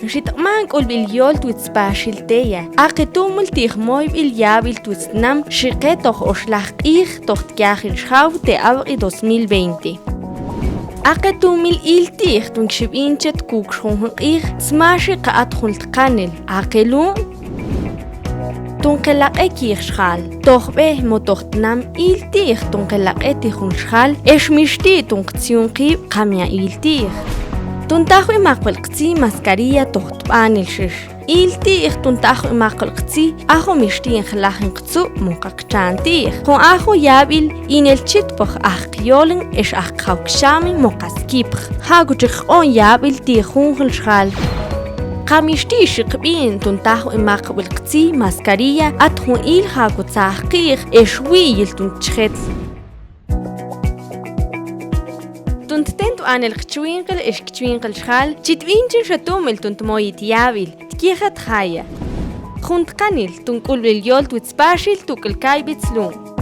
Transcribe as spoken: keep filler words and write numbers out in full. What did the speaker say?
Xi tq'man k'ulb'il yol twitz Paxil Teya, aqe tumil ti' jmoyb'il yaabil twitz tnam xi qe toj oxlaj q'ij toj tkyajin xjaw te' ab'q'i dos mil veinte. Aqe tumil il ti'j tun kxi b'inchet kuk' xjunjun q'ij sma xi qa at jun tqanil, aqe lu'un tun qe laq'e kij xjal. Tojb'e mo toj tnam il ti'j tun qe laq'e ti' jun xjal, ex mixti' tun qtzyun qib' qa mya il ti'j. Tun tajwi maqb'il qtzi mascarilla toj tb'anil xix. Il ti'j tun tajwi maqb'il qtzi ajo mixti' jlajin qtzu' mo qa qchaan ti'j. Jun ajo yab'il inel chitpoj aj qyolin ex aj qjaw kxamin mo qa skipj. Ja'ku chi qk'o'n yab'il ti' junjun xjal. Qa mixti' xi qb'in tun tajwi maqb'il qtzi mascarilla at jun il ja'ku tzaj qi'j ex wi'yil tun chjet. Tun tten tb'anil qchwinqil ex kchwinqil xjal, chi tb'inchin xa tumil tun tmoyit yab'il, tkyejat jaya. Jun tqanil tun k'ulb'il yol twitz Paxil tuk'il kayb'its lu'un.